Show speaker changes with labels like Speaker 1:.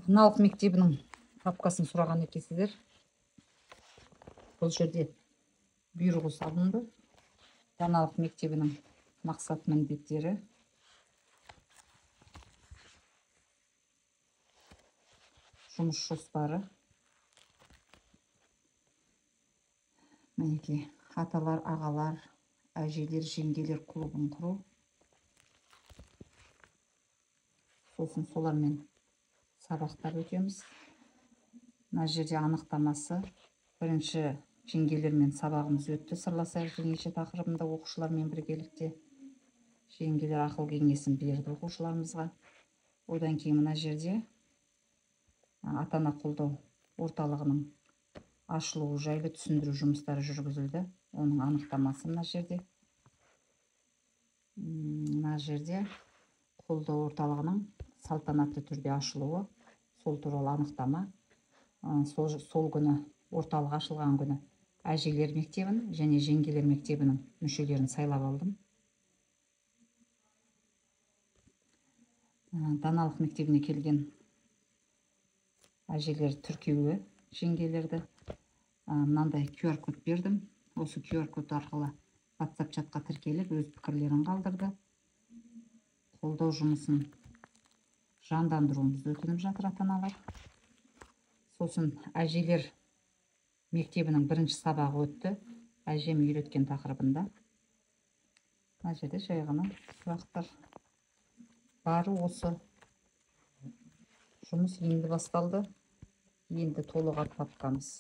Speaker 1: Даналық мектебінің папкасын сұраған екенсіздер. Бұл жерде бұйрығы салынды. Даналық мектебінің мақсат міндеттері. Жұмыс жоспары. Мінекей, аталар, ағалар, әжелер, жеңгелер клубын құру. Сосын солармен сабақтар өтеміз. Мына жерде анықтамасы. Бірінші жеңгелермен сабағымыз өтті. Сырласайық жеңеше тақырыбында оқушылармен біргелікте. Жеңгелер ақыл кеңесін берді оқушыларымызға. Одан кейін мына жерде ата-ана қолдау орталығының ашылуы жайлы түсіндіру жұмыстары жүргізілді. Оның анықтамасы мына жерде. Мына жерде қолдау орталығының салтанатты түрде ашылуы, сол туралы анықтама. Сол күні, орталық ашылған күні әжелер мектебін және жеңгелер мектебінің мүшелерін сайлап алдым. Даналық мектебіне келген әжелер тіркеуі жеңгелерді мынандай QR код бердім. Осы QR код арқылы WhatsApp чатқа тіркеліп, өз пікірлерін қалдырды. Қолдау жұмысын жандандыруымызды өтініп жатыр ата-аналар. Сосын әжелер мектебінің бірінші сабағы өтті. Әжем үйреткен тақырыбында. Мына жерде жай ғана сұрақтар бар. Осы жұмыс енді басталды. Енді толығады папкамыз.